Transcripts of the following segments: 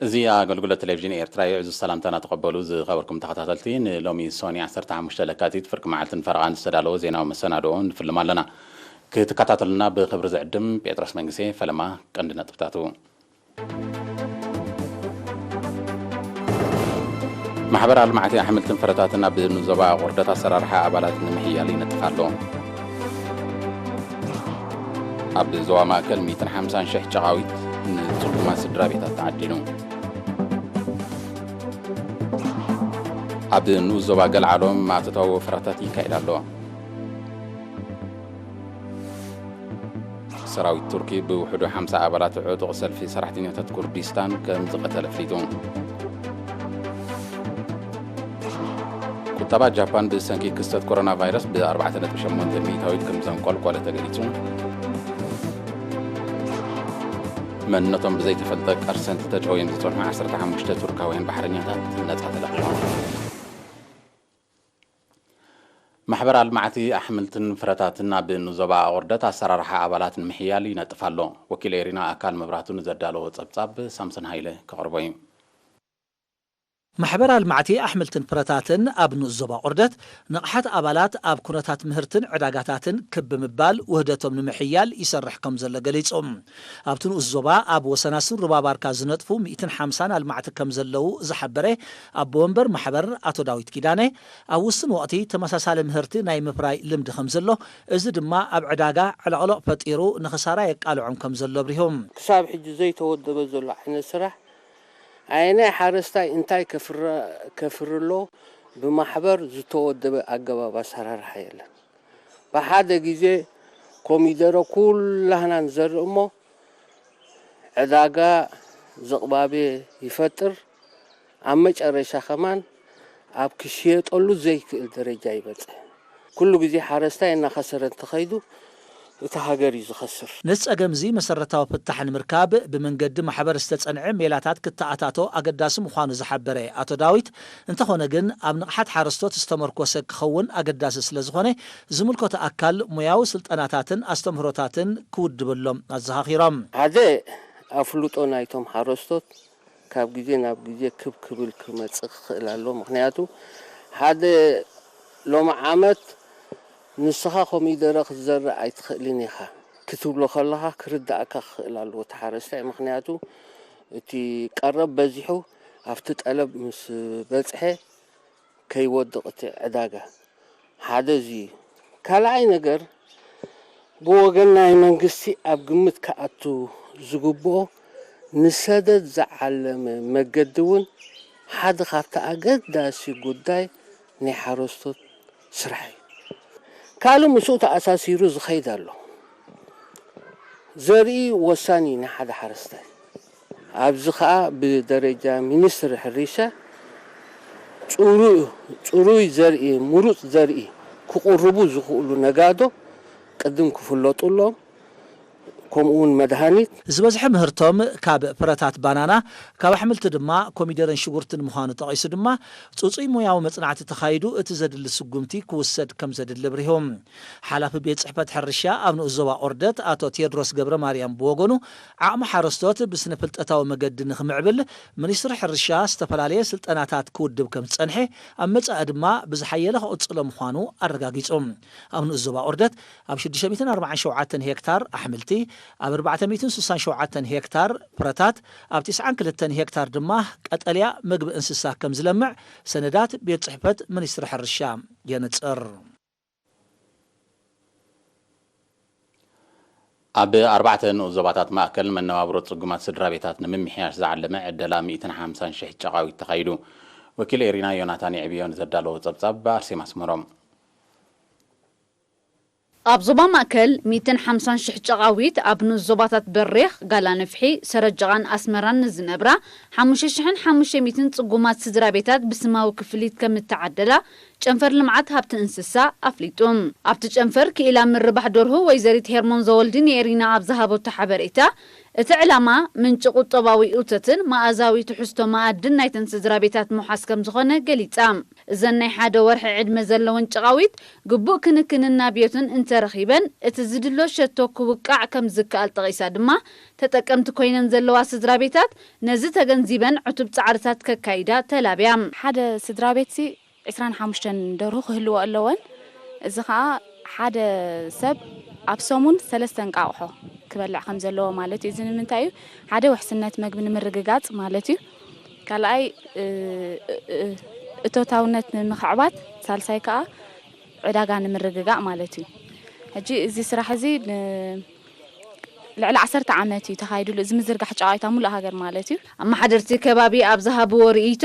እዚ ኣገልግሎት ቴሌቪዥን ኤርትራ እዩ። ዕዙዝ ሰላምታና ተቐበሉ ዝኸበርኩም ተኸታተልቲ። ንሎሚ ሶኒ ዓሰርተ ሓሙሽተ ለካቲት ፍርቂ መዓልትን ፈረቓን ዝተዳለወ ዜናዊ መሰናድኦ ንፍልም ኣለና። ክትከታተሉና ብኽብሪ ዝዕድም ጴጥሮስ መንግስቴ። ፈለማ ቀንዲ ነጥብታቱ። ማሕበር ኣልማዕቲ ኣሕምልትን ፍረታትን ኣብ ንዞባ ኣቑርደት ኣሰራርሓ ኣባላት ንምሕያል ይነጥፍ ኣሎ። ኣብ ዞባ ማእከል ሚእትን ሓምሳን ሽሕ ጨቓዊት ንጽጉማት ስድራ ቤታት ተዓዲሉ። ኣብ ንኡስ ዞባ ገልዓሎ ማእቶታዊ ወፈራታት ይካየድ ኣሎ። ሰራዊት ቱርኪ ብውሕዱ ሓምሳ ኣባላት ዕጡቕ ሰልፊ ሰራሕተኛታት ኩርዲስታን ከም ዝቐተለ ኣፍሊጡ። ቁጠባ ጃፓን ብሰንኪ ክስተት ኮሮና ቫይረስ ብ ኣርባዕተ ነጥቢ ሸሞንተ ሚእታዊት ከም ዘንቆልቆለ ተገሊጹ። መንነቶም ብዘይተፈልጠ ቀርሰንቲ ተጨውዮም ዝጸንሑ ዓሰርተ ሓሙሽተ ቱርካውያን ባሕረኛታት ነጻ ተለቒቖም። ማሕበር ኣልማዕቲ ኣሕምልትን ፍረታትን ኣብ ንዞባ ኣቑርደት ኣሰራርሓ ኣባላት ንምሕያል ይነጥፍ ኣሎ። ወኪል ኤሪና ኣካል መብራህቱ ንዘዳለዎ ጸብጻብ ሳምሶን ሃይለ ከቕርቦ እዩ። ማሕበር ኣልማዕቲ ኣሕምልትን ፍረታትን ኣብ ንኡስ ዞባ ቁርደት ንቕሓት ኣባላት ኣብ ኩነታት ምህርትን ዕዳጋታትን ክብ ብምባል ውህደቶም ንምሕያል ይሰርሕ ከም ዘሎ ገሊጹ። ኣብቲ ንኡስ ዞባ ኣብ ወሰናስን ሩባ ባርካ ዝነጥፉ ሚእትን ሓምሳን ኣልማዕቲ ከም ዘለዉ ዝሓበረ ኣቦ ወንበር ማሕበር ኣቶ ዳዊት ኪዳነ፣ ኣብ ውስን ወቕቲ ተመሳሳሊ ምህርቲ ናይ ምፍራይ ልምዲ ከም ዘሎ፣ እዚ ድማ ኣብ ዕዳጋ ዕለቕለቕ ፈጢሩ ንኽሳራ የቃልዖም ከም ዘሎ ኣብሪሆም። ክሳብ ሕጂ ዘይተወደበ ዘሎ ዓይነት ስራሕ ኣየናይ ሓረስታይ እንታይ ከፍረ-፣ ከፍሪ ኣሎ ብማሕበር ዝተወደበ ኣገባብ ኣሰራርሓ የለን። ብሓደ ግዜ ኮሚደረ ኩላህና ንዘርእ እሞ ዕዳጋ ዝቕባቤ ይፈጥር፣ ኣብ መጨረሻ ከማን ኣብ ክሽየጠሉ ዘይክእል ደረጃ ይበጽሕ። ኩሉ ግዜ ሓረስታይ እናኸሰረ እንተኸይዱ እታ ሃገር እዩ ዝኸስር። ነዚ ጸገም እዚ መሰረታዊ ፍታሕ ንምርካብ ብመንገዲ ማሕበር ዝተጸንዐ ሜላታት ክተኣታቶ ኣገዳሲ ምዃኑ ዝሓበረ ኣቶ ዳዊት፣ እንተኾነ ግን ኣብ ንቕሓት ሓረስቶት ዝተመርኮሰ ክኸውን ኣገዳሲ ስለ ዝኾነ፣ ዝምልከቶ ኣካል ሞያዊ ስልጠናታትን ኣስተምህሮታትን ክውድበሎም ኣዘኻኺሮም። ሓደ ኣፍልጦ ናይቶም ሓረስቶት ካብ ግዜ ናብ ግዜ ክብ ክብል ክመጽእ ክኽእል ኣሎ። ምኽንያቱ ሓደ ሎሚ ዓመት ንስኻ ኮሚደረ ክትዘርእ ኣይትኽእልን ኢኻ ክትብሎ ከለኻ ክርድኣካ ክኽእል ኣለዎ እቲ ሓረስታይ። ምኽንያቱ እቲ ቀረብ በዚሑ ኣብቲ ጠለብ ምስ በጽሐ ከይወድቕ እቲ ዕዳጋ ሓደ እዚ እዩ። ካልኣይ ነገር ብወገን ናይ መንግስቲ ኣብ ግምት ክኣቱ ዝግብኦ ንሰደድ ዝዓለመ መገዲ እውን ሓደ ካብቲ ኣገዳሲ ጉዳይ ናይ ሓረስቶት ስራሕ እዩ። ካልእ ምስኡ ተኣሳሲሩ ዝኸይድ ኣሎ። ዘርኢ ወሳኒ እዩ ንሓደ ሓረስታይ። ኣብዚ ኸኣ ብደረጃ ሚኒስትሪ ሕርሻ ጽሩ-፣ ጽሩይ ዘርኢ፣ ምሩጽ ዘርኢ ክቕርቡ ዝኽእሉ ነጋዶ ቅድም ክፍለጡ ኣለዎም። ከምኡ እውን መድሃኒት። ዝበዝሐ ምህርቶም ካብ ፍረታት ባናና፣ ካብ ኣሕምልቲ ድማ ኮሚደረን ሽጉርትን ምዃኑ ጠቒሱ ድማ፣ ጽጹይ ሞያዊ መጽናዕቲ ተኻይዱ እቲ ዘድሊ ስጉምቲ ክውሰድ ከም ዘድሊ ኣብሪሁ። ሓላፊ ቤት ጽሕፈት ሕርሻ ኣብ ንኡስ ዞባ ኦርደት ኣቶ ቴድሮስ ገብረ ማርያም ብወገኑ፣ ዓቕሚ ሓረስቶት ብስነ ፍልጠታዊ መገዲ ንኽምዕብል ሚኒስትሪ ሕርሻ ዝተፈላለየ ስልጠናታት ክውድብ ከም ዝጸንሐ፣ ኣብ መጻኢ ድማ ብዝሓየለ ክቕጽሎ ምዃኑ ኣረጋጊጹ። ኣብ ንኡስ ዞባ ኦርደት ኣብ ሽዱሽተ ሚእትን ኣርባዓን ሸውዓተን ሄክታር ኣሕምልቲ፣ ኣብ ኣርባዕተ ሚእትን ስሳን ሸውዓተን ሄክታር ፍረታት፣ ኣብ ትስዓን ክልተን ሄክታር ድማ ቀጠልያ ምግቢ እንስሳ ከም ዝለምዕ ሰነዳት ቤት ጽሕፈት ሚኒስትሪ ሕርሻ የንጽር። ኣብ ኣርባዕተ ንኡስ ዞባታት ማእከል መነባብሮ ጽጉማት ስድራ ቤታት ንምምሕያሽ ዝዓለመ ዕደላ ሚእትን ሓምሳን ሽሕ ጨቓዊት ተኻይዱ። ወኪል ኤሪና ዮናታን የዕብዮ ንዘዳለዎ ጸብጻብ ኣርሴማ ኣስመሮም። ኣብ ዞባ ማእከል ሚእትን ሓምሳን ሽሕ ጨቓዊት ኣብ ንኡስ ዞባታት በሪኽ፣ ጋላ ንፍሒ፣ ሰረጀቓን ኣስመራን ንዝነብራ ሓሙሽተ ሽሕን ሓሙሽተ ሚእትን ጽጉማት ስድራ ቤታት ብስማዊ ክፍሊት ከም እተዓደላ ጨንፈር ልምዓት ሃብቲ እንስሳ ኣፍሊጡ። ኣብቲ ጨንፈር ክኢላ ምርባሕ ደርሁ ወይዘሪት ሄርሞን ዘወልዲ ንኤሪና ኣብ ዝሃበቶ ሓበሬታ፣ እቲ ዕላማ ምንጪ ቁጠባዊ እቶትን መኣዛዊ ትሕዝቶ መኣድን ናይተን ስድራ ቤታት ምውሓስ ከም ዝኾነ ገሊጻ። እዘን ናይ ሓደ ወርሒ ዕድመ ዘለወን ጨቓዊት ግቡእ ክንክንን ናብዮትን እንተረኺበን እቲ ዝድሎ ሸቶ ክውቃዕ ከም ዝከኣል ጠቒሳ ድማ፣ ተጠቀምቲ ኮይነን ዘለዋ ስድራ ቤታት ነዚ ተገንዚበን ዕቱብ ጻዕርታት ከካይዳ ተላብያ። ሓደ ስድራ ቤትሲ ዕስራን ሓሙሽተን ደርሁ ክህልዎ ኣለወን። እዚ ኸኣ ሓደ ሰብ ኣብ ሰሙን ሰለስተ እንቃቕሖ ክበልዕ ከም ዘለዎ ማለት እዩ። እዚ ንምንታይ እዩ? ሓደ ውሕስነት መግቢ ንምርግጋጽ ማለት እዩ። ካልኣይ፣ እ፣ እ፣ እ፣ እቶታውነት ንምኽዕባት፣ ሳልሳይ ከኣ ዕዳጋ ንምርግጋእ ማለት እዩ። ሕጂ እዚ ስራሕ እዚ ን-፣ ልዕሊ ዓሰርተ ዓመት እዩ ተኻይድሉ፣ እዚ ምዝርጋሕ ጨቓዊት ኣብ ሙሉእ ሃገር ማለት እዩ። ኣመሓደርቲ ከባቢ ኣብ ዝሃብዎ ርእይቶ፣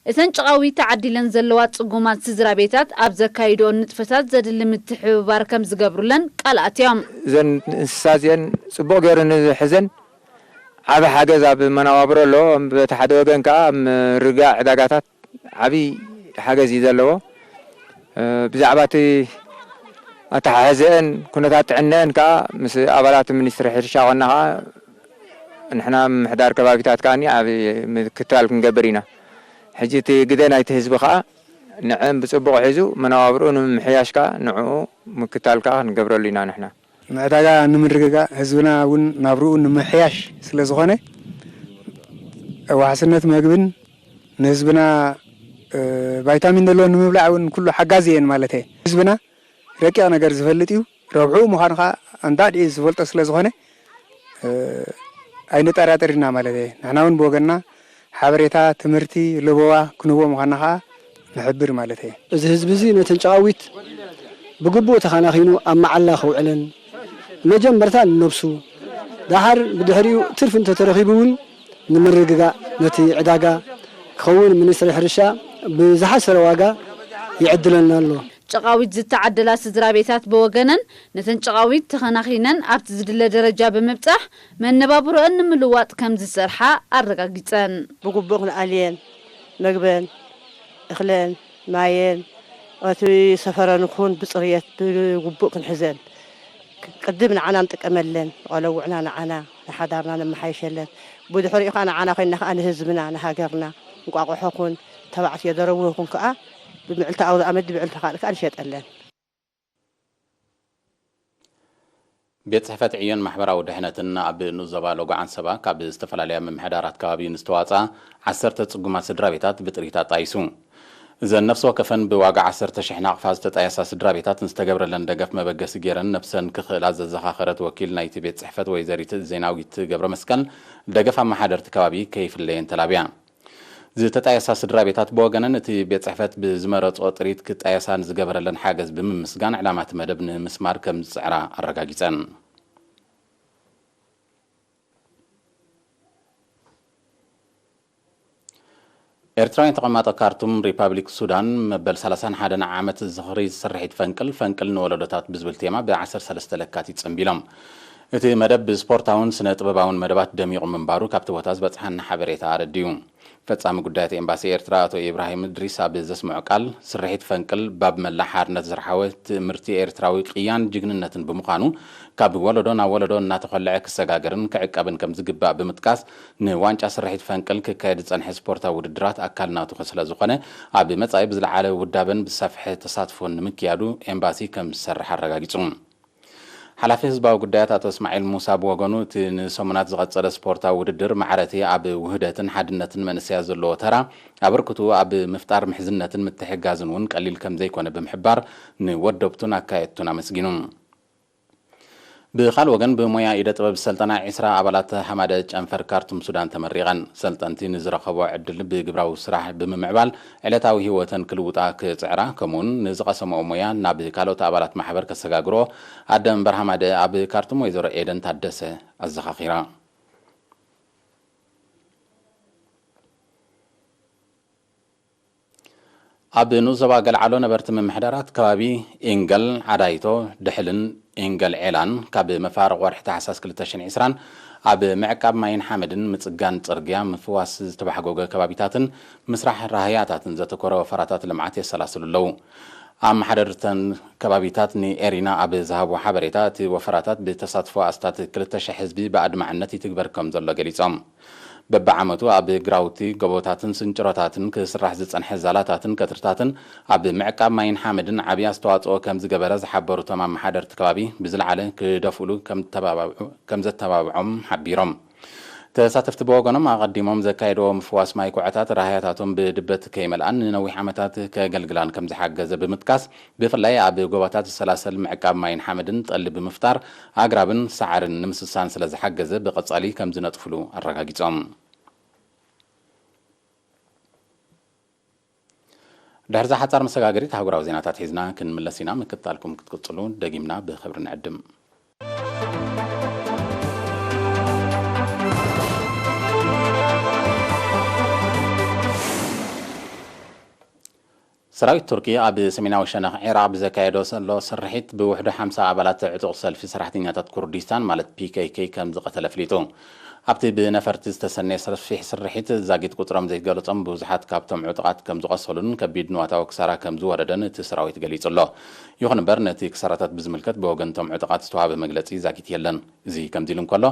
እተን ጨቓዊት ተዓዲለን ዘለዋ ጽጉማት ስድራ ቤታት ኣብ ዘካይድኦ ንጥፈታት ዘድሊ ምትሕብባር ከም ዝገብሩለን ቃል ኣትዮም። እዘን እንስሳ እዚአን ጽቡቕ ገይሩ ንዝሕዘን ዓቢ ሓገዝ ኣብ መነባብሮ ኣሎ። በቲ ሓደ ወገን ከኣ ኣብ ምርግጋእ ዕዳጋታት ዓቢ ሓገዝ እዩ ዘለዎ። እ፣ ብዛዕባ እቲ ኣተሓሕዘአን ኩነታት ጥዕነአን ከኣ ምስ ኣባላት ሚኒስትሪ ሕርሻ ኮና ከኣ ንሕና ምምሕዳር ከባቢታት ከኣ ዓቢ ምክትታል ክንገብር ኢና። ሕጂ እቲ ግደ ናይቲ ህዝቢ ከኣ ንዐን ብጽቡቕ ሒዙ መነባብርኡ ንምምሕያሽ ከኣ ንዕኡ ምክትታል ከኣ ክንገብረሉ ኢና ንሕና። ንዕዳጋ ንምርግጋእ ህዝብና እውን ናብርኡ ንምሕያሽ ስለ ዝኾነ፣ ዋሕስነት መግብን ንህዝብና፣ እ፣ ቫይታሚን ዘለዎ ንምብላዕ እውን ኩሉ ሓጋዚ እየን ማለት እየ። ህዝብና ረቂቕ ነገር ዝፈልጥ እዩ። ረብሕኡ ምዃኑ ኸዓ ኣንዳዕዲኡ ዝፈልጦ ስለ ዝኾነ፣ እ፣ ኣይንጠራጠር ኢና ማለት እየ። ንሕና እውን ብወገንና ሓበሬታ፣ ትምህርቲ፣ ለበዋ ክንህቦ ምዃንና ኸዓ ንሕብር ማለት እየ። እዚ ህዝቢ እዚ ነተን ጨቓዊት ብግቡእ ተኸናኺኑ ኣብ መዓላ ከውዕለን፣ መጀመርታ ንነብሱ፣ ደሓር ብድሕሪኡ ትርፊ እንተተረኺቡ እውን ንምርግጋእ፣ ነቲ ዕዳጋ ክኸውን ሚኒስትሪ ሕርሻ ብዝሓሰረ ዋጋ ይዕድለልና ኣሎ። ጨቓዊት ዝተዓደላ ስድራ ቤታት ብወገነን፣ ነተን ጨቓዊት ተኸናኺነን ኣብቲ ዝድለ ደረጃ ብምብጻሕ መነባብሮአን ንምልዋጥ ከም ዝሰርሓ ኣረጋጊጸን። ብግቡእ ክንኣልየን፣ መግበን፣ እኽለን፣ ማየን፣ እቲ ሰፈረን ኩን ብጽርየት ብግቡእ ክንሕዘን፣ ቅድም ንዓና ንጥቀመለን፣ ንቐለውዕና ንዓና፣ ንሓዳርና ነመሓይሸለን፣ ብድሕሪኡ ኸዓ ንዓና ኮይንና ኸዓ ንህዝብና፣ ንሃገርና፣ እንቋቑሖ ኩን፣ ተባዕትዮ ደረው ኩን ከኣ ብምዕልቲ ኣውደ ኣመት ብዕልቲ ካልእ ከኣ ንሸጠለን። ቤት ጽሕፈት ዕዮን ማሕበራዊ ድሕነትን ኣብ ንኡስ ዞባ ሎጎ ዓንሰባ ካብ ዝተፈላለያ ምምሕዳራት ከባቢ ንዝተዋጽኣ ዓሰርተ ጽጉማት ስድራ ቤታት ብጥሪት ኣጣይሱ። እዘን ነፍሲ ወከፈን ብዋጋ ዓሰርተ ሽሕ ናቕፋ ዝተጣየሳ ስድራ ቤታት ንዝተገብረለን ደገፍ መበገሲ ገይረን ነብሰን ክኽእላ ዘዘኻኸረት ወኪል ናይቲ ቤት ጽሕፈት ወይዘሪት ዜናዊት ገብረ መስቀል፣ ደገፍ ኣመሓደርቲ ከባቢ ከይፍለየን ተላብያ። ዝተጣየሳ ስድራ ቤታት ብወገነን እቲ ቤት ጽሕፈት ብዝመረጾ ጥሪት ክጣየሳ ንዝገበረለን ሓገዝ ብምምስጋን ዕላማ እቲ መደብ ንምስማር ከም ዝጽዕራ ኣረጋጊጸን። ኤርትራውያን ተቐማጦ ካርቱም ሪፓብሊክ ሱዳን መበል ሰላሳን ሓደን ዓመት ዝኽሪ ስርሒት ፈንቅል፣ ፈንቅል ንወለዶታት ብዝብል ቴማ ብ ዓሰርተ ሰለስተ ለካቲት ጸንቢሎም። እቲ መደብ ብስፖርታውን ስነ ጥበባውን መደባት ደሚቑ ምንባሩ ካብቲ ቦታ ዝበጽሓና ሓበሬታ ኣረድዩ። ፈጻሚ ጉዳያት ኤምባሲ ኤርትራ ኣቶ ኢብራሂም እድሪስ ኣብ ዘስምዖ ቃል፣ ስርሒት ፈንቅል ባብ መላእ ሓርነት ዝረሓወ ትእምርቲ ኤርትራዊ ቅያን ጅግንነትን ብምዃኑ፣ ካብ ወለዶ ናብ ወለዶ እናተኾልዐ ክሰጋገርን ክዕቀብን ከም ዝግባእ ብምጥቃስ፣ ንዋንጫ ስርሒት ፈንቅል ክካየድ ዝጸንሐ ስፖርታዊ ውድድራት ኣካል ናቱ ስለ ዝኾነ፣ ኣብ መጻኢ ብዝለዓለ ውዳበን ብዝሰፍሐ ተሳትፎን ንምክያዱ ኤምባሲ ከም ዝሰርሕ ኣረጋጊጹ። ሓላፊ ህዝባዊ ጉዳያት ኣቶ እስማዒል ሙሳ ብወገኑ፣ እቲ ንሰሙናት ዝቐጸለ ስፖርታዊ ውድድር ማዕረቲ ኣብ ውህደትን ሓድነትን መንእሰያት ዘለዎ ተራ፣ ኣበርክትኡ ኣብ ምፍጣር ምሕዝነትን ምትሕጋዝን እውን ቀሊል ከም ዘይኮነ ብምሕባር፣ ንወደብቱን ኣካየድቱን ኣመስጊኑ። ብኻልእ ወገን፣ ብሞያ ኢደ ጥበብ ዝሰልጠና ዒስራ ኣባላት ሃማደ ጨንፈር ካርቱም ሱዳን ተመሪቐን። ሰልጠንቲ ንዝረኸቦ ዕድል ብግብራዊ ስራሕ ብምምዕባል ዕለታዊ ህይወተን ክልውጣ ክጽዕራ፣ ከምኡውን ንዝቐሰምኦ ሞያ ናብ ካልኦት ኣባላት ማሕበር ከሰጋግሮ ኣደ መንበር ሃማደ ኣብ ካርቱም ወይዘሮ ኤደን ታደሰ ኣዘኻኺራ። ኣብ ንኡስ ዞባ ገልዓሎ ነበርቲ ምምሕዳራት ከባቢ ኢንገል ዓዳይቶ፣ ድሕልን ኢንገል ዔላን ካብ መፋርቕ ወርሒ ታሕሳስ ክልተ ሽሕን ዕስራን ኣብ ምዕቃብ ማይን ሓመድን ምጽጋን ጽርግያ ምፍዋስ ዝተባሕጎገ ከባቢታትን ምስራሕ ራህያታትን ዘተኮረ ወፈራታት ልምዓት የሰላስሉ ኣለዉ። ኣመሓደርተን ከባቢታት ንኤሪና ኣብ ዝሃብዎ ሓበሬታ፣ እቲ ወፈራታት ብተሳትፎ ኣስታት ክልተ ሽሕ ህዝቢ ብኣድማዕነት ይትግበር ከም ዘሎ ገሊጾም። በብዓመቱ ኣብ ግራውቲ፣ ጎቦታትን ስንጭሮታትን ክስራሕ ዝጸንሐ ዛላታትን ቀጽርታትን ኣብ ምዕቃብ ማይን ሓመድን ዓብዪ ኣስተዋጽኦ ከም ዝገበረ ዝሓበሩ እቶም ኣመሓደርቲ ከባቢ፣ ብዝለዓለ ክደፍእሉ ከም ተባባብዑ-፣ ከም ዘተባብዖም ሓቢሮም። ተሳተፍቲ ብወገኖም፣ ኣቐዲሞም ዘካየድዎ ምፍዋስ ማይ ኩዕታት ራህያታቶም ብድበት ከይመልኣን ንነዊሕ ዓመታት ከገልግላን ከም ዝሓገዘ ብምጥቃስ፣ ብፍላይ ኣብ ጎቦታት ዝሰላሰል ምዕቃብ ማይን ሓመድን ጠሊ ብምፍጣር ኣግራብን ሳዕርን ንምስሳን ስለ ዝሓገዘ፣ ብቐጻሊ ከም ዝነጥፍሉ ኣረጋጊጾም። ድሕሪ እዛ ሓጻር መሰጋገሪት ኣህጉራዊ ዜናታት ሒዝና ክንምለስ ኢና። ምክትታልኩም ክትቅጽሉ ደጊምና ብኽብሪ ንዕድም። ሰራዊት ቱርኪ ኣብ ሰሜናዊ ሸነኽ ዒራቕ ብዘካየዶ ዘሎ ስርሒት ብውሕዱ ሓምሳ ኣባላት ዕጡቕ ሰልፊ ሰራሕተኛታት ኩርዲስታን ማለት ፒ ኬ ኬ ከም ዝቐተለ ኣፍሊጡ። ኣብቲ ብነፈርቲ ዝተሰነየ ሰፊሕ ስርሒት ዛጊት ቁጽሮም ዘይገለጾም ብዙሓት ካብቶም ዕጡቓት ከም ዝቖሰሉን ከቢድ ንዋታዊ ክሳራ ከም ዝወረደን እቲ ሰራዊት ገሊጹ ኣሎ። ይኹን እምበር ነቲ ክሳራታት ብዝምልከት ብወገን እቶም ዕጡቓት ዝተዋህበ መግለጺ ዛጊት የለን። እዚ ከምዚ ኢሉ እንከሎ፣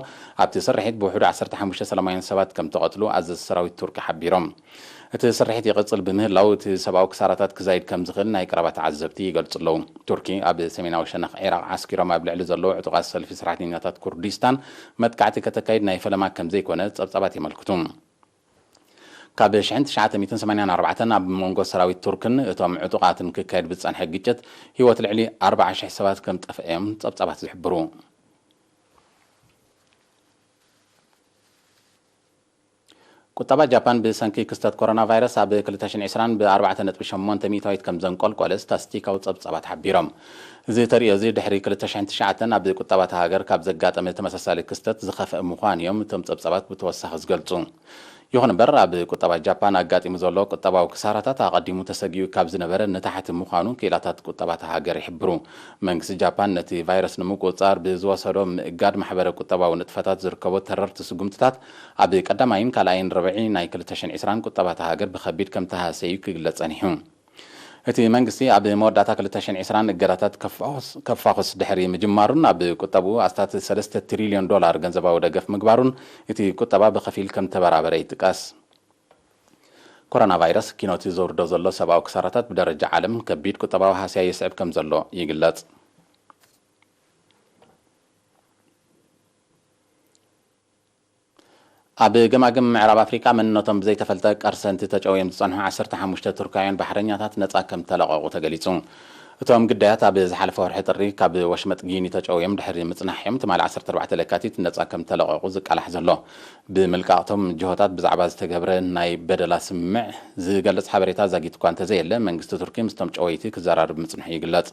ኣብቲ ስርሒት ብውሕዱ ዓሰርተ ሓሙሽተ ሰላማውያን ሰባት ከም ተቐትሉ ኣዘዝቲ ሰራዊት ቱርኪ ሓቢሮም። እቲ ስርሒት ይቕጽል ብምህላው፣ እቲ ሰብኣዊ ክሳራታት ክዛይድ ከም ዝኽእል ናይ ቀረባ ተዓዘብቲ ይገልጹ ኣለዉ። ቱርኪ ኣብ ሰሜናዊ ሸነኽ ዒራቕ ዓስኪሮም ኣብ ልዕሊ ዘለዉ ዕጡቓት ሰልፊ ሰራሕተኛታት ኩርዲስታን መጥቃዕቲ ከተካይድ ናይ ፈለማ ከም ዘይኮነ ጸብጻባት የመልክቱ። ካብ ሽሕን ትሽዓተ ሚእትን ሰማንያን ኣርባዕተን ኣብ መንጎ ሰራዊት ቱርክን እቶም ዕጡቓትን ክካየድ ብዝጸንሐ ግጭት፣ ህይወት ልዕሊ ኣርባዓ ሽሕ ሰባት ከም ዝጠፍአ እዮም ጸብጻባት ዝሕብሩ። ቁጠባ ጃፓን ብሰንኪ ክስተት ኮሮና ቫይረስ ኣብ ክልተ ሽሕን ዕስራን ብ ኣርባዕተ ነጥቢ ሸሞንተ ሚእታዊት ከም ዘንቆልቆለ ስታስቲካዊ ጸብጻባት ሓቢሮም። እዚ ተርእዮ እዚ ድሕሪ ክልተ ሽሕን ትሽዓተን ኣብ ቁጠባ እታ ሃገር ካብ ዘጋጠመ ተመሳሳሊ ክስተት ዝኸፍአ ምዃኑ እዮም እቶም ጸብጻባት ብተወሳኺ ዝገልጹ። ይኹን እምበር፣ ኣብ ቁጠባ ጃፓን ኣጋጢሙ ዘሎ ቁጠባዊ ክሳራታት ኣቐዲሙ ተሰጊኡ ካብ ዝነበረ ንታሕቲ ምዃኑ ክኢላታት ቁጠባ እታ ሃገር ይሕብሩ። መንግስቲ ጃፓን ነቲ ቫይረስ ንምቁጽጻር ብዝወሰዶ ምእጋድ ማሕበረ ቁጠባዊ ንጥፈታት ዝርከቦ ተረርቲ ስጉምትታት፣ ኣብ ቀዳማይን ካልኣይን ረብዒ ናይ ክልተ ሽሕን ዕስራን ቁጠባ እታ ሃገር ብኸቢድ ከም ተሃሰዩ ክግለጽ ጸኒሑ። እቲ መንግስቲ ኣብ መወዳእታ ክልተ ሽሕን ዕስራን እገዳታት ከፋኹስ-፣ ከፋኹስ ድሕሪ ምጅማሩን ኣብ ቁጠብኡ ኣስታት ሰለስተ ትሪልዮን ዶላር ገንዘባዊ ደገፍ ምግባሩን፣ እቲ ቁጠባ ብኸፊል ከም ተበራበረ ይጥቀስ። ኮሮና ቫይረስ ኪኖቲ ዘውርዶ ዘሎ ሰብኣዊ ክሳራታት ብደረጃ ዓለም ከቢድ ቁጠባዊ ሃስያ የስዕብ ከም ዘሎ ይግለጽ። ኣብ ገማግም ምዕራብ ኣፍሪቃ መንነቶም ብዘይተፈልጠ ቀርሰንቲ ተጨውዮም ዝጸንሑ ዓሰርተ ሓሙሽተ ቱርካውያን ባሕረኛታት ነጻ ከም ተለቐቑ ተገሊጹ። እቶም ግዳያት ኣብ ዝሓለፈ ወርሒ ጥሪ ካብ ወሽመጥ ጊኒ ተጨውዮም ድሕሪ ምጽናሕዮም ትማሊ ዓሰርተ ኣርባዕተ ለካቲት ነጻ ከም ተለቐቑ ዝቃላሕ ዘሎ። ብምልቃቕቶም ጅሆታት ብዛዕባ ዝተገብረ ናይ በደላ ስምምዕ ዝገልጽ ሓበሬታ ዛጊት እኳ እንተዘየለ፣ መንግስቲ ቱርኪ ምስቶም ጨወይቲ ክዘራረብ ምጽንሑ ይግለጽ።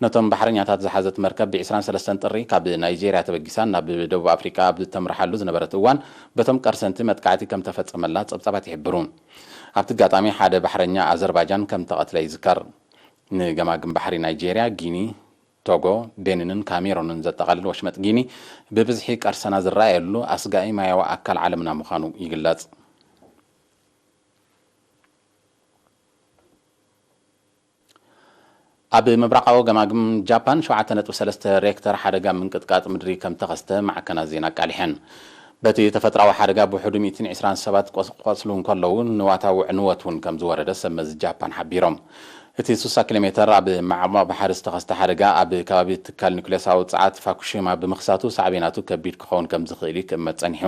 ነቶም ባሕረኛታት ዝሓዘት መርከብ ብ ዕስራን ሰለስተን ጥሪ ካብ ናይጄርያ ተበጊሳ ናብ ደቡብ ኣፍሪቃ ኣብ ዝተምርሓሉ ዝነበረት እዋን፣ በቶም ቀርሰንቲ መጥቃዕቲ ከም ተፈጸመላ ጸብጻባት ይሕብሩ። ኣብቲ ኣጋጣሚ ሓደ ባሕረኛ ኣዘርባጃን ከም ተቐትለ ይዝከር። ንገማግም ባሕሪ ናይጄርያ፣ ጊኒ፣ ቶጎ፣ ቤኒንን ካሜሮንን ዘጠቓልል ወሽመጥ ጊኒ፣ ብብዝሒ ቀርሰና ዝረኣየሉ ኣስጋኢ ማያዊ ኣካል ዓለምና ምዃኑ ይግለጽ። ኣብ ምብራቓዊ ገማግም ጃፓን ሸውዓተ ነጥቢ ሰለስተ ሬክተር ሓደጋ ምንቅጥቃጥ ምድሪ ከም ተኸስተ ማዕከናት ዜና ኣቃሊሐን። በቲ ተፈጥሮኣዊ ሓደጋ ብውሕዱ ሚእትን ዕስራን ሰባት ቆስ-፣ ቆስሉ እንከለዉ፣ ንዋታዊ ዕንወት እውን ከም ዝወረደ ሰብ መዚ ጃፓን ሓቢሮም። እቲ ስሳ ኪሎ ሜተር ኣብ ማዕሙቕ ባሕሪ ዝተኸስተ ሓደጋ ኣብ ከባቢ ትካል ኒኩሌሳዊ ጸዓት ፋኩሺማ ብምኽሳቱ ሳዕቤናቱ ከቢድ ክኸውን ከም ዝኽእል እዩ ክእመት ጸኒሑ።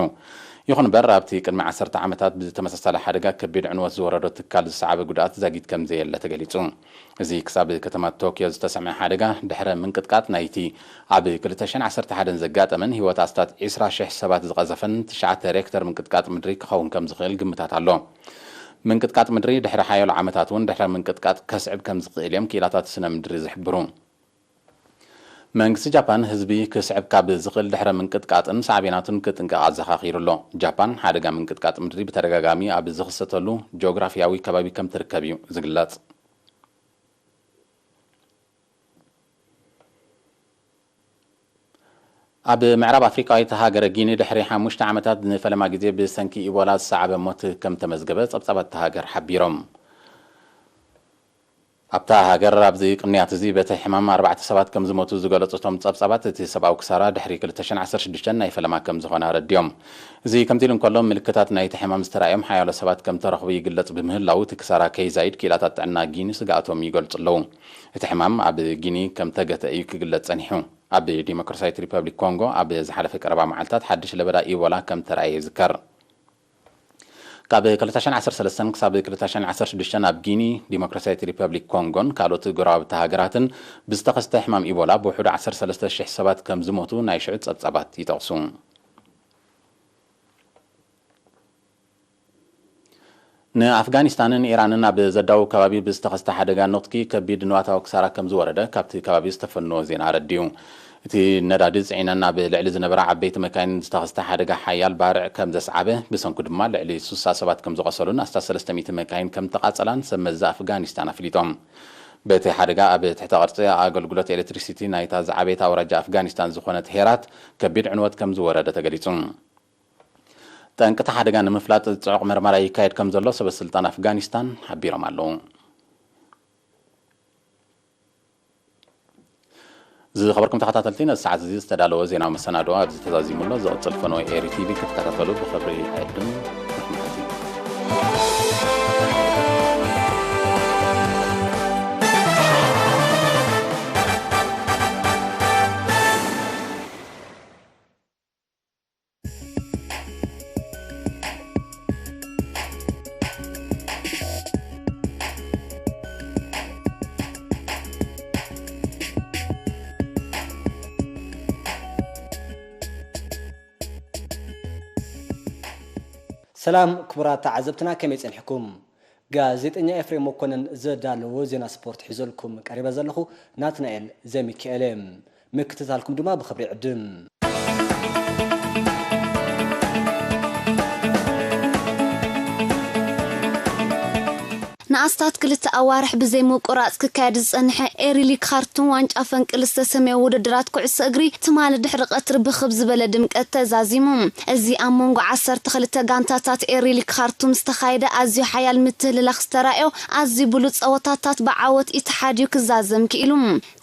ይኹን እምበር፣ ኣብቲ ቅድሚ ዓሰርተ ዓመታት ብዝተመሳሳለ ሓደጋ ከቢድ ዕንወት ዝወረዶ ትካል ዝሰዓበ ጉድኣት ዛጊት ከም ዘየለ ተገሊጹ። እዚ ክሳብ ከተማ ቶክዮ ዝተሰምዐ ሓደጋ ድሕረ ምንቅጥቃጥ ናይቲ ኣብ ክልተ ሽሕን ዓሰርተ ሓደን ዘጋጠመን ህይወት ኣስታት ዕስራ ሽሕ ሰባት ዝቐዘፈን ትሽዓተ ሬክተር ምንቅጥቃጥ ምድሪ ክኸውን ከም ዝኽእል ግምታት ኣሎ። ምንቅጥቃጥ ምድሪ ድሕሪ ሓያሎ ዓመታት እውን ድሕረ ምንቅጥቃጥ ከስዕብ ከም ዝኽእል እዮም ክኢላታት ስነ ምድሪ ዝሕብሩ። መንግስቲ ጃፓን ህዝቢ ክስዕብ ካብ ዝኽእል ድሕረ ምንቅጥቃጥን ሳዕቤናቱን ክጥንቀቕ ኣዘኻኺሩ ኣሎ። ጃፓን ሓደጋ ምንቅጥቃጥ ምድሪ ብተደጋጋሚ ኣብ ዝኽሰተሉ ጂኦግራፊያዊ ከባቢ ከም ትርከብ እዩ ዝግለጽ። ኣብ ምዕራብ ኣፍሪቃዊት ሃገረ ጊኒ ድሕሪ ሓሙሽተ ዓመታት ንፈለማ ግዜ ብሰንኪ ኢቦላ ዝሰዓበ ሞት ከም ተመዝገበ ጸብጻባት እታ ሃገር ሓቢሮም። ኣብታ ሃገር ኣብዚ ቅንያት እዚ በቲ ሕማም ኣርባዕተ ሰባት ከም ዝሞቱ ዝገለጹ እቶም ጸብጻባት፣ እቲ ሰብኣዊ ክሳራ ድሕሪ ክልተ ሽሕን ዓሰርተ ሽዱሽተን ናይ ፈለማ ከም ዝኾነ ኣረዲኦም። እዚ ከምዚ ኢሉ እንከሎ፣ ምልክታት ናይቲ ሕማም ዝተራእዮም ሓያሎ ሰባት ከም ተረኽቡ ይግለጽ ብምህላው፣ እቲ ክሳራ ከይዛይድ ክኢላታት ጥዕና ጊኒ ስግኣቶም ይገልጹ ኣለዉ። እቲ ሕማም ኣብ ጊኒ ከም ተገተ እዩ ክግለጽ ጸኒሑ። ኣብ ዲሞክራሲያዊት ሪፐብሊክ ኮንጎ ኣብ ዝሓለፈ ቀረባ መዓልታት ሓድሽ ለበዳ ኢቦላ ከም ተራእየ ይዝከር። ካብ ክልተ ሽሕን ዓሰርተ ሰለስተን ክሳብ ክልተ ሽሕን ዓሰርተ ሽዱሽተን ኣብ ጊኒ ዲሞክራሲያዊት ሪፐብሊክ ኮንጎን ካልኦት ጎረባብቲ ሃገራትን ብዝተኸስተ ሕማም ኢቦላ ብውሑዱ ዓሰርተ ሰለስተ ሽሕ ሰባት ከም ዝሞቱ ናይ ሽዑ ጸብጻባት ይጠቕሱ። ንኣፍጋኒስታንን ኢራንን ኣብ ዘዳውብ ከባቢ ብዝተኸስተ ሓደጋ ነቑጥኪ ከቢድ ንዋታዊ ክሳራ ከም ዝወረደ ካብቲ ከባቢ ዝተፈነወ ዜና ኣረዲኡ። እቲ ነዳዲ ጽዒነን ኣብ ልዕሊ ዝነበራ ዓበይቲ መካይን ዝተኸስተ ሓደጋ ሓያል ባርዕ ከም ዘስዓበ፣ ብሰንኩ ድማ ልዕሊ ስሳ ሰባት ከም ዝቖሰሉን ኣስታት ሰለስተ ሚእቲ መካይን ከም ተቓጸላን ሰብ መዚ ኣፍጋኒስታን ኣፍሊጦም። በቲ ሓደጋ ኣብ ትሕተ ቅርጺ ኣገልግሎት ኤሌክትሪሲቲ ናይታ ዝዓበየት ኣውራጃ ኣፍጋኒስታን ዝኾነት ሄራት ከቢድ ዕንወት ከም ዝወረደ ተገሊጹ። ጠንቅቲ ሓደጋ ንምፍላጥ ጽዑቕ መርመራ ይካየድ ከም ዘሎ ሰበ ስልጣን ኣፍጋኒስታን ሓቢሮም ኣለዉ። ዝኸበርኩም ተኸታተልቲ፣ ነዚ ሰዓት እዚ ዝተዳለወ ዜናዊ መሰናድኦ ኣብዚ ተዛዚሙ ኣሎ። ዝቕጽል ፈነወ ኤሪ ቲቪ ክትከታተሉ ብኽብሪ ይዕድም። ርሑስ መዓልቲ። ሰላም ክቡራት ተዓዘብትና፣ ከመይ ጸኒሕኩም? ጋዜጠኛ ኤፍሬም መኮነን ዘዳለዎ ዜና ስፖርት ሒዘልኩም ቀሪበ ዘለኹ ናትናኤል ዘሚካኤል እየ። ምክትታልኩም ድማ ብኽብሪ ይዕድም። ንኣስታት ክልተ ኣዋርሕ ብዘይ ምቁራጽ ክካየድ ዝጸንሐ ኤሪሊግ ካርቱም ዋንጫ ፈንቅል ዝተሰመየ ውድድራት ኩዕሶ እግሪ ትማሊ ድሕሪ ቀትሪ ብኽብ ዝበለ ድምቀት ተዛዚሙ። እዚ ኣብ መንጎ ዓሰርተ ክልተ ጋንታታት ኤሪሊግ ካርቱም ዝተኻየደ ኣዝዩ ሓያል ምትህልላኽ ዝተራእዮ ኣዝዩ ብሉጽ ጸወታታት ብዓወት ኢትሓድ እዩ ክዛዘም ክኢሉ።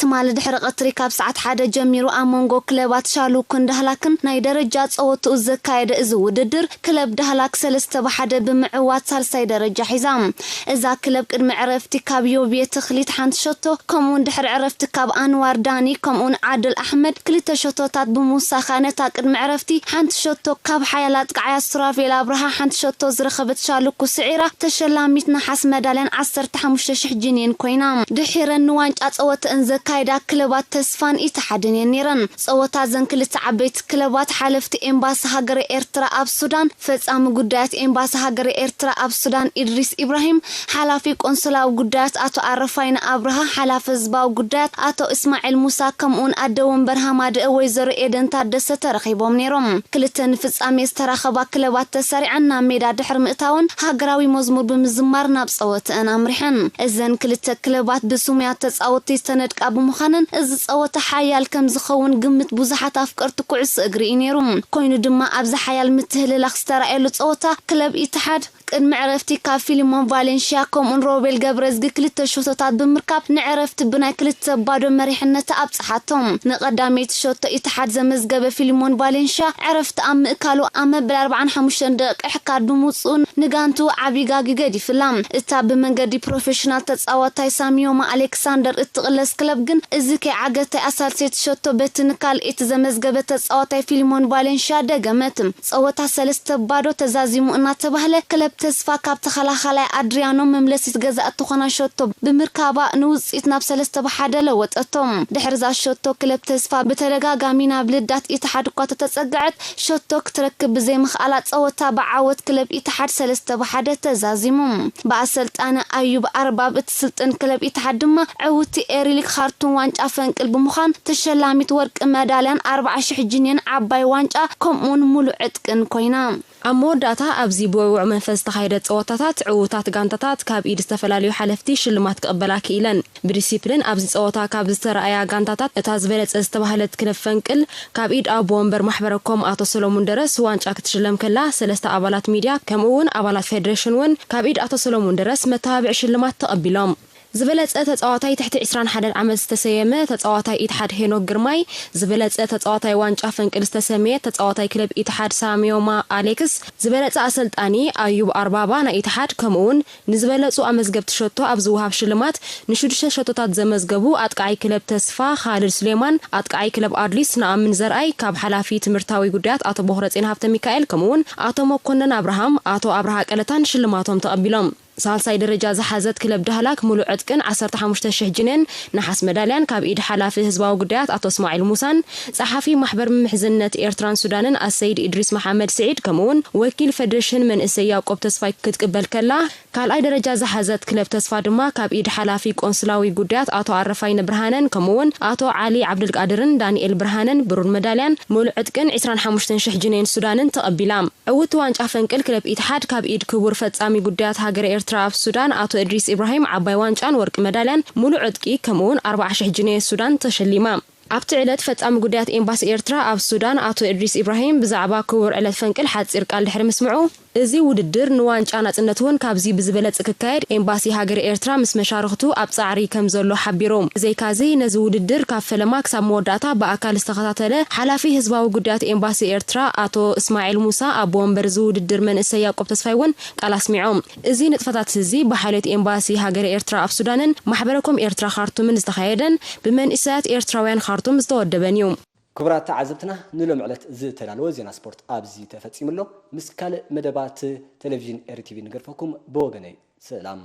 ትማሊ ድሕሪ ቀትሪ ካብ ሰዓት ሓደ ጀሚሩ ኣብ መንጎ ክለባት ሻሉክን ዳህላክን ናይ ደረጃ ጸወትኡ ዘካየደ እዚ ውድድር፣ ክለብ ዳህላክ ሰለስተ ብሓደ ብምዕዋት ሳልሳይ ደረጃ ሒዛ። እዛ ክለብ ቅድሚ ዕረፍቲ ካብ ዮብየ ተኽሊት ሓንቲ ሸቶ፣ ከምኡውን ድሕሪ ዕረፍቲ ካብ ኣንዋር ዳኒ ከምኡውን ዓድል ኣሕመድ ክልተ ሸቶታት ብምውሳኻ፣ ነታ ቅድሚ ዕረፍቲ ሓንቲ ሸቶ ካብ ሓያል ኣጥቃዓያ ሱራፌል ኣብርሃ ሓንቲ ሸቶ ዝረኸበት ሻሉኩ ስዒራ ተሸላሚት ነሓስ መዳልያን ዓሰርተ ሓሙሽተ ሽሕ ጂንየን ኮይና። ድሒረን ንዋንጫ ጸወተአን ዘካየዳ ክለባት ተስፋን ኢትሓድን እየን ነይረን። ጸወታ እዘን ክልተ ዓበይቲ ክለባት ሓለፍቲ ኤምባሲ ሃገረ ኤርትራ ኣብ ሱዳን፣ ፈጻሚ ጉዳያት ኤምባሲ ሃገረ ኤርትራ ኣብ ሱዳን ኢድሪስ ኢብራሂም፣ ሓላፊ ቆንስላዊ ጉዳያት ኣቶ ኣረፋይነ ኣብርሃ፣ ሓላፊ ህዝባዊ ጉዳያት ኣቶ እስማዒል ሙሳ፣ ከምኡውን ኣደ ወንበር ሃማደአ ወይዘሮ ኤደን ታደሰ ተረኺቦም ነይሮም። ክልተ ንፍጻሜ ዝተራኸባ ክለባት ተሰሪዐን ናብ ሜዳ ድሕሪ ምእታወን፣ ሃገራዊ መዝሙር ብምዝማር ናብ ጸወተአን ኣምሪሐን። እዘን ክልተ ክለባት ብስሙያት ተጻወትቲ ዝተነድቃ ብምዃነን፣ እዚ ጸወታ ሓያል ከም ዝኸውን ግምት ብዙሓት ኣፍቀርቲ ኩዕሶ እግሪ እዩ ነይሩ። ኮይኑ ድማ፣ ኣብዚ ሓያል ምትህልላኽ ዝተራእየሉ ጸወታ፣ ክለብ ኢትሓድ ቅድሚ ዕረፍቲ ካብ ፊሊሞን ቫሌንሽያ ከምኡን ሮቤል ገብረዝጊ ክልተ ሸቶታት ብምርካብ፣ ንዕረፍቲ ብናይ ክልተ ባዶ መሪሕነት ኣብጽሓቶም። ንቐዳመይቲ ሸቶ ኢትሓድ ዘመዝገበ ፊሊሞን ቫሌንሽያ፣ ዕረፍቲ ኣብ ምእካሉ ኣብ መበል ኣርባዓን ሓሙሽተን ደቂቕ ካርድ ብምውጽኡ ንጋንቱ ዓቢ ጋጊ ገዲፍላ። እታ ብመንገዲ ፕሮፌሽናል ተጻዋታይ ሳሚዮማ ኣሌክሳንደር እትቕለስ ክለብ ግን፣ እዚ ከይዓገተ ኣሳልሰይቲ ሸቶ በቲ ንካልኣይቲ ዘመዝገበ ተጻዋታይ ፊሊሞን ቫሌንሽያ ደገመት። ጸወታ ሰለስተ ባዶ ተዛዚሙ እናተባህለ፣ ክለብ ተስፋ ካብ ተኸላኻላይ ኣድሪያኖ መምለሲት ገዛእ እትኾና ሸቶ ብምርካባ፣ ንውጽኢት ናብ ሰለስተ ብሓደ ለወጠቶ። ድሕሪ እዛ ሸቶ፣ ክለብ ተስፋ ብተደጋጋሚ ናብ ልዳት ኢትሓድ እኳ ተተጸግዐት፣ ሸቶ ክትረክብ ብዘይምኽኣላ፣ ጸወታ ብዓወት ክለብ ኢትሓድ ሰለስተ ብሓደ ተዛዚሙ። ብኣሰልጣኒ ኣዩብ ኣርባብ እትስልጥን ክለብ ኢትሓድ ድማ፣ ዕውቲ ኤሪሊግ ካርቱም ዋንጫ ፈንቅል ብምዃን፣ ተሸላሚት ወርቂ መዳልያን ኣርባዓ ሽሕ ጂንየን ዓባይ ዋንጫ፣ ከምኡውን ሙሉእ ዕጥቅን ኮይና። ኣብ መወዳእታ፣ ኣብዚ ብውዕዉዕ መንፈስ ዝተኻየደ ጸወታታት፣ ዕዉታት ጋንታታት ካብ ኢድ ዝተፈላለዩ ሓለፍቲ ሽልማት ክቕበላ ክኢለን። ብዲሲፕሊን ኣብዚ ጸወታ ካብ ዝተረኣያ ጋንታታት እታ ዝበለጸ ዝተባህለት ክለብ ፈንቅል፣ ካብ ኢድ ኣቦ ወንበር ማሕበረ ኮም ኣቶ ሰሎሙን ደረስ ዋንጫ ክትሽለም ከላ፣ ሰለስተ ኣባላት ሚድያ ከምኡ እውን ኣባላት ፌዴሬሽን እውን ካብ ኢድ ኣቶ ሰሎሙን ደረስ መተባብዒ ሽልማት ተቐቢሎም። ዝበለጸ ተጻዋታይ ትሕቲ ዕስራን ሓደን ዓመት ዝተሰየመ ተጻዋታይ ኢትሓድ ሄኖክ ግርማይ፣ ዝበለጸ ተጻዋታይ ዋንጫ ፈንቅል ዝተሰመየ ተጻዋታይ ክለብ ኢትሓድ ሳሚዮማ ኣሌክስ፣ ዝበለጸ ኣሰልጣኒ ኣዩብ ኣርባባ ናይ ኢትሓድ፣ ከምኡውን ንዝበለጹ ኣመዝገብቲ ሸቶ ኣብ ዝወሃብ ሽልማት ንሽዱሽተ ሸቶታት ዘመዝገቡ ኣጥቃዓይ ክለብ ተስፋ ካልድ ሱሌማን፣ ኣጥቃዓይ ክለብ ኣድሊስ ንኣምን ዘርኣይ፣ ካብ ሓላፊ ትምህርታዊ ጉዳያት ኣቶ ቦኽረጼን ሃብተ ሚካኤል፣ ከምኡውን ኣቶ መኮነን ኣብርሃም፣ ኣቶ ኣብርሃ ቀለታን ሽልማቶም ተቐቢሎም። ሳልሳይ ደረጃ ዝሓዘት ክለብ ዳህላክ ሙሉእ ዕጥቅን ዓሰርተ ሓሙሽተ ሽሕ ጅኔን ነሓስ መዳልያን ካብ ኢድ ሓላፊ ህዝባዊ ጉዳያት ኣቶ እስማዒል ሙሳን፣ ጸሓፊ ማሕበር ምምሕዝነት ኤርትራን ሱዳንን ኣሰይድ ኢድሪስ መሓመድ ስዒድ፣ ከምኡውን ወኪል ፌደሬሽን መንእሰይ ያዕቆብ ተስፋይ ክትቅበል ከላ፣ ካልኣይ ደረጃ ዝሓዘት ክለብ ተስፋ ድማ ካብ ኢድ ሓላፊ ቆንስላዊ ጉዳያት ኣቶ ኣረፋይነ ብርሃነን፣ ከምኡውን ኣቶ ዓሊ ዓብድልቃድርን ዳንኤል ብርሃነን ብሩር መዳልያን ሙሉእ ዕጥቅን ዕስራን ሓሙሽተን ሽሕ ጅኔን ሱዳንን ተቐቢላ። ዕውቲ ዋንጫ ፈንቅል ክለብ ኢትሓድ ካብ ኢድ ክቡር ፈጻሚ ጉዳያት ሃገረ ኤርትራ ኣብ ሱዳን ኣቶ እድሪስ ኢብራሂም ዓባይ ዋንጫን ወርቂ መዳልያን ሙሉእ ዕጥቂ፣ ከምኡውን ኣርባዓ ሽሕ ጅኔ ሱዳን ተሸሊማ። ኣብቲ ዕለት ፈጻሚ ጉዳያት ኤምባሲ ኤርትራ ኣብ ሱዳን ኣቶ እድሪስ ኢብራሂም ብዛዕባ ክቡር ዕለት ፈንቅል ሓጺር ቃል ድሕሪ ምስምዑ፣ እዚ ውድድር ንዋንጫ ናጽነት እውን ካብዚ ብዝበለጸ ክካየድ ኤምባሲ ሃገረ ኤርትራ ምስ መሻርኽቱ ኣብ ጻዕሪ ከም ዘሎ ሓቢሩ። ብዘይካዚ፣ ነዚ ውድድር ካብ ፈለማ ክሳብ መወዳእታ ብኣካል ዝተኸታተለ ሓላፊ ህዝባዊ ጉዳያት ኤምባሲ ኤርትራ ኣቶ እስማዒል ሙሳ፣ ኣቦ ወንበር እዚ ውድድር መንእሰይ ያዕቆብ ተስፋይ እውን ቃል ኣስሚዖም። እዚ ንጥፈታት እዚ ብሓልዮት ኤምባሲ ሃገረ ኤርትራ ኣብ ሱዳንን ማሕበረ ኮም ኤርትራ ካርቱምን ዝተኻየደን ብመንእሰያት ኤርትራውያን ካርቱም ዝተወደበን እዩ። ክቡራት ተዓዘብትና፣ ንሎም ዕለት ዝተዳለወ ዜና ስፖርት ኣብዚ ተፈጺሙ ኣሎ። ምስ ካልእ መደባት ቴሌቪዥን ኤሪ ቲቪ ንገድፈኩም። ብወገነይ ሰላም።